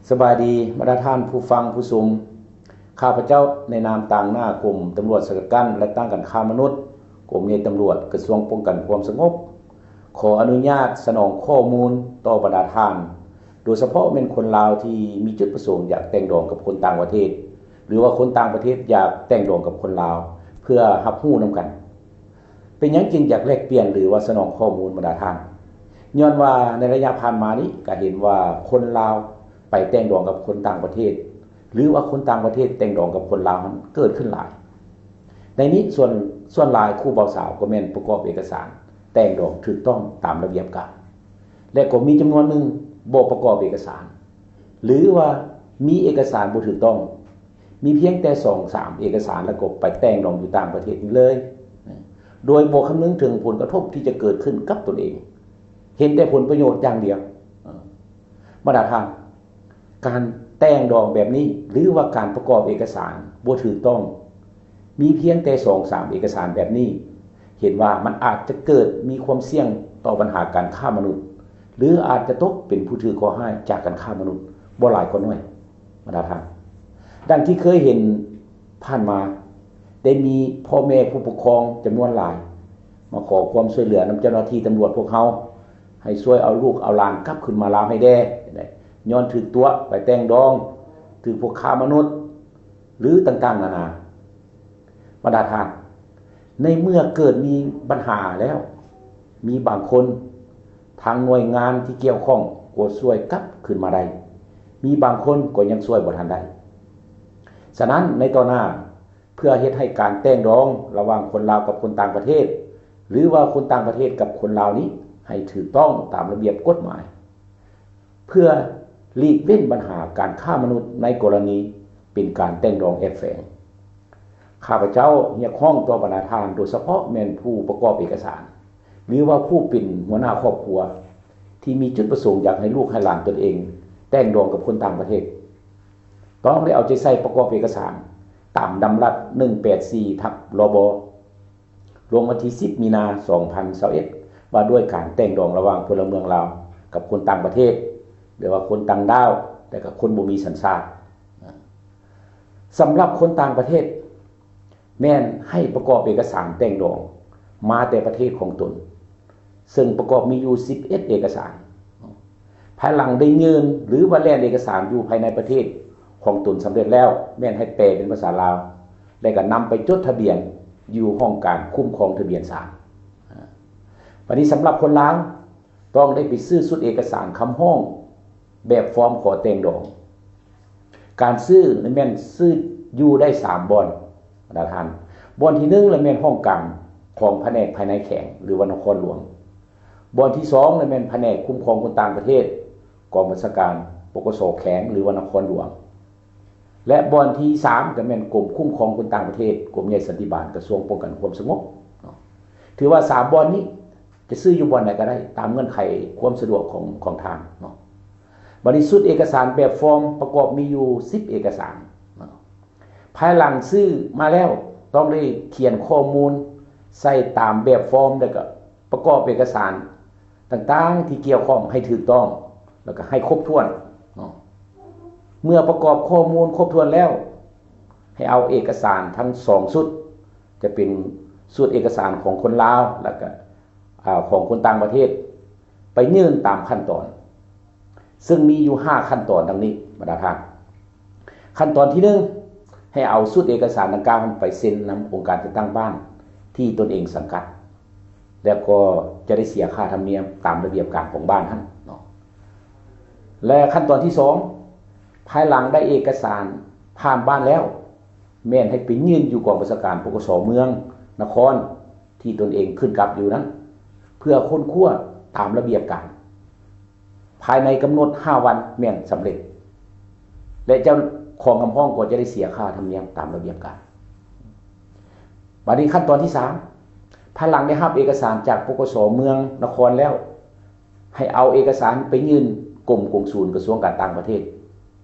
ສະບາຍດີ ບັນດາທ່ານຜູ້ຟັງຜູ້ຊົມ. ຂ້າພະເຈົ້າໃນນາມຕາງໜ້າກົມຕຳຫຼວດສະກັດກັ້ນ ແລະ ຕ້ານການຄ້າມະນຸດ, ກົມໃຫຍ່ຕຳຫຼວດ, ກະຊວງປ້ອງກັນຄວາມສະຫງົບ, ຂໍອະນຸຍາດສະໜອງຂໍ້ມູນຕໍ່ບັນດາທ່ານ, ໂດຍສະເພາະແມ່ນຄົນລາວທີ່ມີຈຸດປະສົງຢາກແຕ່ງດອງກັບຄົນຕ່າງປະເທດ ຫຼືວ່າຄົນຕ່າງປະເທດຢາກແຕ່ງດອງກັບຄົນລາວ ເພື່ອຮັບຮູ້ນຳກັນ. ເປັນຫຍັງຈຶ່ງຢາກແລກປ່ຽນ ຫຼືວ່າສະໜອງຂໍ້ມູນບັນດາທ່ານ? ຍ້ອນວ່າໃນໄລຍະຜ່ານມານີ້ ກະເຫັນວ່າຄົນລາວໄປແຕ່ງດອງກັບຄົນຕ່າງປະເທດ ຫຼືວ່າຄົນຕ່າງປະເທດແຕ່ງດອງກັບຄົນລາວນັ້ນເກີດຂຶ້ນຫຼາຍ. ໃນນີ້ສ່ວນ ສ່ວນຫຼາຍຄູ່ບ່າວສາວກໍແມ່ນປະກອບເອກະສານແຕ່ງດອງຖືກຕ້ອງຕາມລະບຽບການ ແລະກໍມີຈຳນວນໜຶ່ງບໍ່ປະກອບເອກະສານ ຫຼືວ່າມີເອກະສານບໍ່ຖືກຕ້ອງ ມີພຽງແຕ່ສອງສາມເອກະສານ ແລ້ວກໍໄປແຕ່ງດອງຢູ່ຕ່າງປະເທດນີ້ເລີຍ ໂດຍບໍ່ຄຳນຶງເຖິງຜົນກະທົບທີ່ຈະເກີດຂຶ້ນກັບຕົນເອງ ເຫັນແຕ່ຜົນປະໂຫຍດຢ່າງດຽວ. ບັນດາທ່ານ, ການແຕ່ງດອງແບບນີ້ ຫຼືວ່າການປະກອບເອກະສານບໍ່ຖືກຕ້ອງ ມີພຽງແຕ່ສອງສາມເອກະສານແບບນີ້ ເຫັນວ່າມັນອາດຈະເກີດມີຄວາມສ່ຽງຕໍ່ບັນຫາການຄ້າມະນຸດ ຫຼືອາດຈະຕົກເປັນຜູ້ຖືກເຄາະຮ້າຍຈາກການຄ້າມະນຸດບໍ່ຫຼາຍກໍໜ້ອຍ. ບັນດາທ່ານ, ດັ່ງທີ່ເຄີຍເຫັນຜ່ານມາ ໄດ້ມີພໍ່ແມ່ຜູ້ປົກຄອງຈຳນວນຫຼາຍ ມາຂໍຄວາມຊ່ວຍເຫຼືອນຳເຈົ້າໜ້າທີ່ຕຳຫຼວດພວກເຮົາ ໃຫ້ຊ່ວຍເອົາລູກເອົາຫຼານກັບຄືນມາລາວໃຫ້ແດ່ ຍ້ອນຖືກຕົວະໄປແຕ່ງດອງ, ຖືກພວກຄ້າມະນຸດ ຫຼືຕ່າງໆນານາ. ບັນດາທ່ານ, ໃນເມື່ອເກີດມີບັນຫາແລ້ວ ມີບາງຄົນ ທາງໜ່ວຍງານທີ່ກ່ຽວຂ້ອງກໍຊ່ວຍກັບຄືນມາໄດ້, ມີບາງຄົນກໍຍັງຊ່ວຍບໍ່ທັນໄດ້. ສະນັ້ນໃນຕໍ່ໜ້າ ເພື່ອເຮັດໃຫ້ການແຕ່ງດອງລະຫວ່າງຄົນລາວກັບຄົນຕ່າງປະເທດ ຫຼືວ່າຄົນຕ່າງປະເທດກັບຄົນລາວນີ້ ໃຫ້ຖືກຕ້ອງຕາມລະບຽບກົດໝາຍ ເພື່ອຫຼີກເວັ້ນບັນຫາການຄ້າມະນຸດໃນກໍລະນີເປັນການແຕ່ງດອງແອບແຝງ, ຂ້າພະເຈົ້າຮຽກຮ້ອງຕໍ່ບັນດາທ່ານ ໂດຍສະເພາະແມ່ນຜູ້ປະກອບເອກະສານ ຫຼືວ່າຜູ້ເປັນຫົວໜ້າຄອບຄົວ ທີ່ມີຈຸດປະສົງຢາກໃຫ້ລູກໃຫ້ຫຼານຕົນເອງແຕ່ງດອງກັບຄົນຕ່າງປະເທດ ຕ້ອງໄດ້ເອົາໃຈໃສ່ປະກອບເອກະສານຕາມດຳລັດໜຶ່ງແປດສີ່ ທັບ ລບ ລົງວັນທີສິບ ມີນາ ສອງພັນຊາວເອັດ ວ່າດ້ວຍການແຕ່ງດອງລະຫວ່າງພົນລະເມືອງລາວກັບຄົນຕ່າງປະເທດ ຫຼືວ່າຄົນຕ່າງດ້າວ ແລະ ກະຄົນບໍ່ມີສັນຊາດ. ສຳລັບຄົນຕ່າງປະເທດ ແມ່ນໃຫ້ປະກອບເອກະສານແຕ່ງດອງມາແຕ່ປະເທດຂອງຕົນ ເຊິ່ງປະກອບມີຢູ່ສິບເອັດເອກະສານ. ພາຍຫຼັງໄດ້ຍື່ນ ຫຼືວ່າແລ່ນເອກະສານຢູ່ພາຍໃນປະເທດຂອງຕົນສຳເລັດແລ້ວ ແມ່ນໃຫ້ແປເປັນພາສາລາວ ແລະ ກະນຳໄປຈົດທະບຽນຢູ່ຫ້ອງການຄຸ້ມຄອງທະບຽນສານ. ບາດນີ້ສຳລັບຄົນລາວ ຕ້ອງໄດ້ໄປຊື້ຊຸດເອກະສານຄຳຮ້ອງແບບຟອມຂໍແຕ່ງດອງ. ການຊື້ນັ້ນແມ່ນຊື້ຢູ່ໄດ້ສາມບ່ອນ ທ່ານ. ບ່ອນທີໜຶ່ງລະແມ່ນຫ້ອງການຂອງພະແນກພາຍໃນແຂວງ ຫຼືວ່ານະຄອນຫຼວງ. ບ່ອນທີສອງລະແມ່ນພະແນກຄຸ້ມຄອງຄົນຕ່າງປະເທດ ກອງບັນຊາການ ປກສ ແຂວງ ຫຼືວ່ານະຄອນຫຼວງ. ແລະ ບ່ອນທີສາມກະແມ່ນກົມຄຸ້ມຄອງຄົນຕ່າງປະເທດ ກົມໃຫຍ່ສັນຕິບານ ກະຊວງປ້ອງກັນຄວາມສະຫງົບເນາະ. ຖືວ່າສາມບ່ອນນີ້ຈະຊື້ຢູ່ບ່ອນໃດກະໄດ້ ຕາມເງື່ອນໄຂຄວາມສະດວກຂອງ ຂອງທ່ານເນາະ. ບາດນີ້ຊຸດເອກະສານແບບຟອມປະກອບມີຢູ່ສິບເອກະສານເນາະ. ພາຍຫຼັງຊື້ມາແລ້ວ ຕ້ອງໄດ້ຂຽນຂໍ້ມູນໃສ່ຕາມແບບຟອມ ແລ້ວກະປະກອບເອກະສານຕ່າງໆທີ່ກ່ຽວຂ້ອງໃຫ້ຖືກຕ້ອງ ແລ້ວກະໃຫ້ຄົບຖ້ວນເນາະ. ເມື່ອປະກອບຂໍ້ມູນຄົບຖ້ວນແລ້ວ ໃຫ້ເອົາເອກະສານທັງສອງຊຸດ ຈະເປັນຊຸດເອກະສານຂອງຄົນລາວ ແລ້ວກະ ອາ ຂອງຄົນຕ່າງປະເທດ ໄປຍື່ນຕາມຂັ້ນຕອນ ເຊິ່ງມີຢູ່ຫ້າຂັ້ນຕອນດັ່ງນີ້ ບັນດາທ່ານ. ຂັ້ນຕອນທີໜຶ່ງ ໃຫ້ເອົາຊຸດເອກະສານດັ່ງກ່າວນັ້ນໄປເຊັນນຳອົງການຈັດຕັ້ງບ້ານທີ່ຕົນເອງສັງກັດ ແລ້ວກໍຈະໄດ້ເສຍຄ່າທຳນຽມຕາມລະບຽບການຂອງບ້ານຫັ້ນເນາະ. ແລະ ຂັ້ນຕອນທີສອງ ພາຍຫຼັງໄດ້ເອກະສານຜ່ານບ້ານແລ້ວ ແມ່ນໃຫ້ໄປຍື່ນຢູ່ກອງບັນຊາການ ປກສ ເມືອງ ນະຄອນ ທີ່ຕົນເອງຂຶ້ນກັບຢູ່ນັ້ນ ເພື່ອຄົ້ນຄວ້າຕາມລະບຽບການ ພາຍໃນກຳນົດຫ້າວັນແມ່ນສຳເລັດ ແລະ ເຈົ້າຂອງຄຳຮ້ອງກໍຈະໄດ້ເສຍຄ່າທຳນຽມຕາມລະບຽບການ. ບາດນີ້ຂັ້ນຕອນທີສາມ ພາຍຫຼັງໄດ້ຮັບເອກະສານຈາກ ປກສ ເມືອງ ນະຄອນ ແລ້ວ ໃຫ້ເອົາເອກະສານໄປຍື່ນກົມກົງສູນກະຊວງການຕ່າງປະເທດ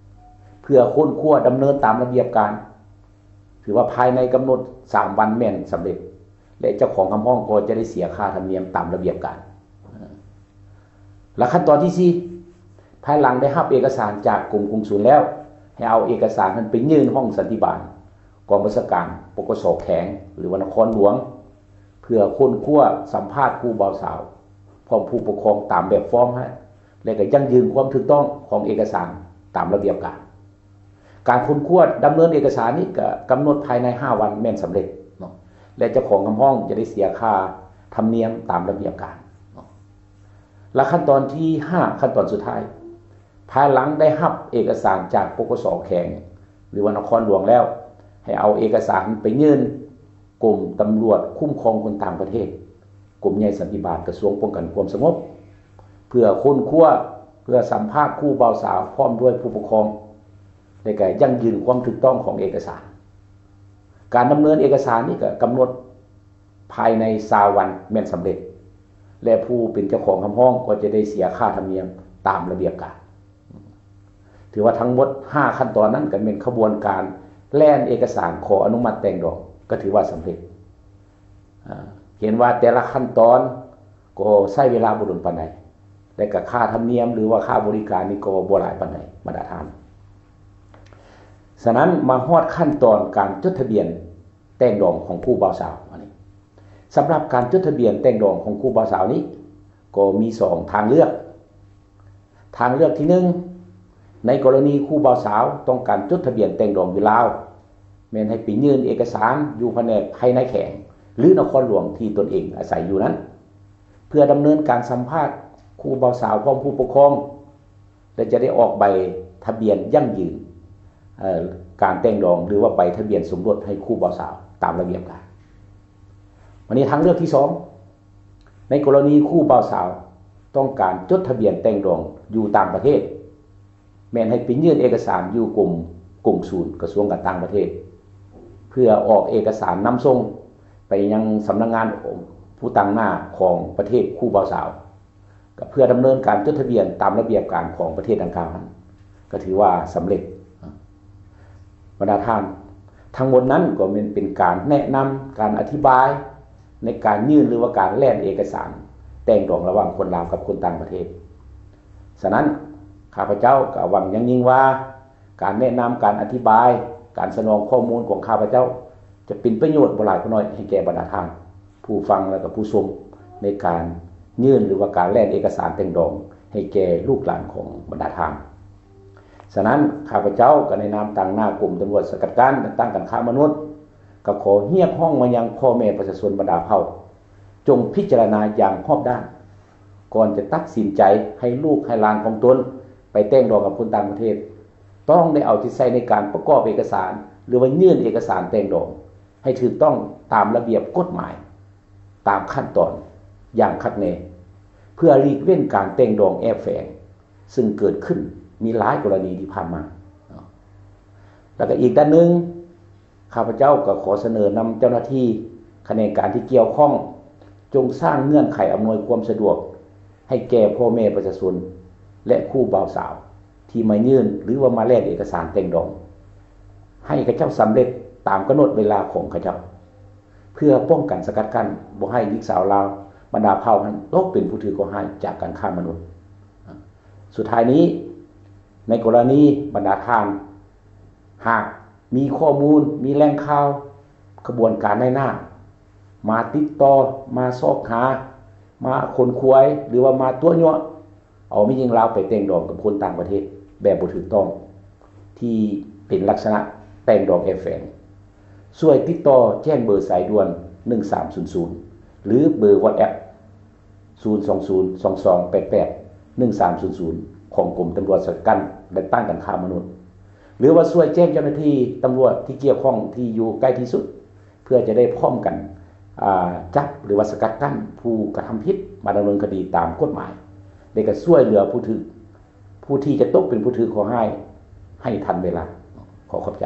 ເພື່ອຄົ້ນຄວ້າດຳເນີນຕາມລະບຽບການ ຖືວ່າພາຍໃນກຳນົດສາມວັນແມ່ນສຳເລັດ ແລະ ເຈົ້າຂອງຄຳຮ້ອງກໍຈະໄດ້ເສຍຄ່າທຳນຽມຕາມລະບຽບການ. ແລະ ຂັ້ນຕອນທີສີ່ ພາຍຫຼັງໄດ້ຮັບເອກະສານຈາກກົມກົງສຸນແລ້ວ ໃຫ້ເອົາເອກະສານນັ້ນໄປຍື່ນຫ້ອງສັນຕິບານ ກອງບັນຊາການ ປກສ ແຂວງ ຫຼືວ່ານະຄອນຫຼວງ ເພື່ອຄົ້ນຄວ້າສຳພາດຄູ່ບ່າວສາວ ພ້ອມຜູ້ປົກຄອງຕາມແບບຟອມ ແລະ ກໍຢັ້ງຢືນຄວາມຖືກຕ້ອງຂອງເອກະສານຕາມລະບຽບການ. ການຄົ້ນຄວ້າດຳເນີນເອກະສານນີ້ກໍກຳນົດພາຍໃນຫ້າວັນແມ່ນສຳເລັດເນາະ ແລະ ເຈົ້າຂອງຄຳຮ້ອງຈະໄດ້ເສຍຄ່າທຳນຽມຕາມລະບຽບການເນາະ. ແລະ ຂັ້ນຕອນທີຫ້າ ຂັ້ນຕອນສຸດທ້າຍ ພາຍຫຼັງໄດ້ຮັບເອກະສານຈາກ ປກສ ແຂວງ ຫຼືວ່ານະຄອນຫຼວງແລ້ວ ໃຫ້ເອົາເອກະສານໄປຍື່ນກົມຕຳຫຼວດຄຸ້ມຄອງຄົນຕ່າງປະເທດ ກົມໃຫຍ່ສັນຕິບານ ກະຊວງປ້ອງກັນຄວາມສະຫງົບ ເພື່ອຄົ້ນຄວ້າ ເພື່ອສຳພາດຄູ່ບ່າວສາວພ້ອມດ້ວຍຜູ້ປົກຄອງ ແລະ ກະຢັ້ງຢືນຄວາມຖືກຕ້ອງຂອງເອກະສານ. ການດຳເນີນເອກະສານນີ້ກະກຳນົດພາຍໃນຊາວວັນແມ່ນສຳເລັດ ແລະ ຜູ້ເປັນເຈົ້າຂອງຄຳຮ້ອງກໍຈະໄດ້ເສຍຄ່າທຳນຽມຕາມລະບຽບການ. ຖືວ່າທັງໝົດຫ້າຂັ້ນຕອນນັ້ນກະແມ່ນຂະບວນການແລ່ນເອກະສານຂໍອະນຸມັດແຕ່ງດອງ ກະຖືວ່າສຳເລັດ. ເຫັນວ່າແຕ່ລະຂັ້ນຕອນກໍໃຊ້ເວລາບໍ່ດົນປານໃດ ແລະ ກະຄ່າທຳນຽມ ຫຼືວ່າຄ່າບໍລິການນີ້ກໍບໍ່ຫຼາຍປານໃດ ບັນດາທ່ານ. ສະນັ້ນມາຮອດຂັ້ນຕອນການຈົດທະບຽນແຕ່ງດອງຂອງຄູ່ບ່າວສາວ. ອັນນີ້ ສຳລັບການຈົດທະບຽນແຕ່ງດອງຂອງຄູ່ບ່າວສາວນີ້ ກໍມີສອງທາງເລືອກ. ທາງເລືອກທີໜຶ່ງ ໃນກໍລະນີຄູ່ບ່າວສາວຕ້ອງການຈົດທະບຽນແຕ່ງດອງຢູ່ລາວ ແມ່ນໃຫ້ໄປຍື່ນເອກະສານຢູ່ພະແນກພາຍໃນແຂວງ ຫຼື ນະຄອນຫຼວງທີ່ຕົນເອງອາໄສຢູ່ນັ້ນ ເພື່ອດຳເນີນການສຳພາດຄູ່ບ່າວສາວພ້ອມຜູ້ປົກຄອງ ແລະ ຈະໄດ້ອອກໃບທະບຽນຢັ້ງຢືນ ເອີ ການແຕ່ງດອງ ຫຼືວ່າໃບທະບຽນສົມລົດໃຫ້ຄູ່ບ່າວສາວຕາມລະບຽບການ. ບັດນີ້ທາງເລືອກທີສອງ ໃນກໍລະນີຄູ່ບ່າວສາວຕ້ອງການຈົດທະບຽນແຕ່ງດອງຢູ່ຕ່າງປະເທດ ແມ່ນໃຫ້ໄປຍື່ນເອກະສານຢູ່ກົມກົງສຸນກະຊວງການຕ່າງປະເທດ ເພື່ອອອກເອກະສານນຳສົ່ງໄປຍັງສຳນັກງານຜູ້ຕາງໜ້າຂອງປະເທດຄູ່ບ່າວສາວ ກໍເພື່ອດຳເນີນການຈົດທະບຽນຕາມລະບຽບການຂອງປະເທດດັ່ງກ່າວນັ້ນ ກໍຖືວ່າສຳເລັດ. ບັນດາທ່ານ, ທັງໝົດນັ້ນກໍແມ່ນເປັນການແນະນຳ, ການອະທິບາຍໃນການຍື່ນ ຫຼືວ່າການແລ່ນເອກະສານແຕ່ງດອງລະຫວ່າງຄົນລາວກັບຄົນຕ່າງປະເທດ. ສະນັ້ນ, ຂ້າພະເຈົ້າກໍຫວັງຢ່າງຍິ່ງວ່າ ການແນະນຳ, ການອະທິບາຍ, ການສະໜອງຂໍ້ມູນຂອງຂ້າພະເຈົ້າ ຈະເປັນປະໂຫຍດບໍ່ຫຼາຍກໍໜ້ອຍໃຫ້ແກ່ບັນດາທ່ານ ຜູ້ຟັງ ແລະ ກໍຜູ້ຊົມ ໃນການຍື່ນ ຫຼືວ່າການແລ່ນເອກະສານແຕ່ງດອງໃຫ້ແກ່ລູກຫຼານຂອງບັນດາທ່ານ. ສະນັ້ນ, ຂ້າພະເຈົ້າກໍໃນນາມຕາງໜ້າກົມຕຳຫຼວດສະກັດກັ້ນ ແລະ ຕ້ານການຄ້າມະນຸດ ກໍຂໍຮຽກຮ້ອງມາຍັງພໍ່ແມ່ປະຊາຊົນບັນດາເຜົ່າ ຈົ່ງພິຈາລະນາຢ່າງຮອບດ້ານ ກ່ອນຈະຕັດສິນໃຈໃຫ້ລູກໃຫ້ຫຼານຂອງຕົນໄປແຕ່ງດອງກັບຄົນຕ່າງປະເທດ ຕ້ອງໄດ້ເອົາໃຈໃສ່ໃນການປະກອບເອກະສານ ຫຼືວ່າຍື່ນເອກະສານແຕ່ງດອງ ໃຫ້ຖືກຕ້ອງຕາມລະບຽບກົດໝາຍ ຕາມຂັ້ນຕອນຢ່າງຄັກແນ່ ເພື່ອຫຼີກເວັ້ນການແຕ່ງດອງແອບແຝງ ຊຶ່ງເກີດຂຶ້ນມີຫຼາຍກໍລະນີທີ່ຜ່ານມາເນາະ. ແລ້ວກໍອີກດ້ານໜຶ່ງ, ຂ້າພະເຈົ້າກໍຂໍສະເໜີນຳເຈົ້າໜ້າທີ່ຂະແໜງການທີ່ກ່ຽວຂ້ອງ ຈົ່ງສ້າງເງື່ອນໄຂອຳນວຍຄວາມສະດວກໃຫ້ແກ່ພໍ່ແມ່ປະຊາຊົນ ແລະ ຄູ່ບ່າວສາວ ທີ່ມາຍື່ນ ຫຼືວ່າມາແລ່ນເອກະສານແຕ່ງດອງ ໃຫ້ເຂົາເຈົ້າສຳເລັດຕາມກຳນົດເວລາຂອງເຂົາເຈົ້າ ເພື່ອປ້ອງກັນສະກັດກັ້ນບໍ່ໃຫ້ຍິງສາວລາວບັນດາເຜົ່ານັ້ນຕົກເປັນຜູ້ຖືກເຄາະຮ້າຍຈາກການຄ້າມະນຸດ. ສຸດທ້າຍນີ້, ໃນກໍລະນີບັນດາທ່ານ ຫາກມີຂໍ້ມູນ, ມີແຫຼ່ງຂ່າວ, ຂະບວນການນາຍໜ້າ ມາຕິດຕໍ່, ມາຊອກຫາ, ມາຂົນຂວາຍ ຫຼືວ່າມາຕົວະຍົວະ ເອົາແມ່ຍິງລາວໄປແຕ່ງດອງກັບຄົນຕ່າງປະເທດແບບບໍ່ຖືກຕ້ອງ ທີ່ເປັນລັກສະນະແຕ່ງດອງແອບແຝງ, ຊ່ວຍຕິດຕໍ່ແຈ້ງເບີສາຍດ່ວນໜຶ່ງສາມສູນສູນ ຫຼື ເບີ WhatsApp ສູນສອງສູນສອງສອງແປດແປດໜຶ່ງສາມສູນສູນ ຂອງກົມຕຳຫຼວດສະກັດກັ້ນ ແລະ ຕ້ານການຄ້າມະນຸດ ຫຼືວ່າຊ່ວຍແຈ້ງເຈົ້າໜ້າທີ່ຕຳຫຼວດທີ່ກ່ຽວຂ້ອງທີ່ຢູ່ໃກ້ທີ່ສຸດ ເພື່ອຈະໄດ້ພ້ອມກັນ ອາ ຈັບ ຫຼືວ່າສະກັດກັ້ນຜູ້ກະທຳຜິດມາດຳເນີນຄະດີຕາມກົດໝາຍ ແລະ ກະຊ່ວຍເຫຼືອຜູ້ຖືກ ຜູ້ທີ່ຈະຕົກເປັນຜູ້ຖືກເຄາະຮ້າຍໃຫ້ທັນເວລາ. ຂໍຂອບໃຈ.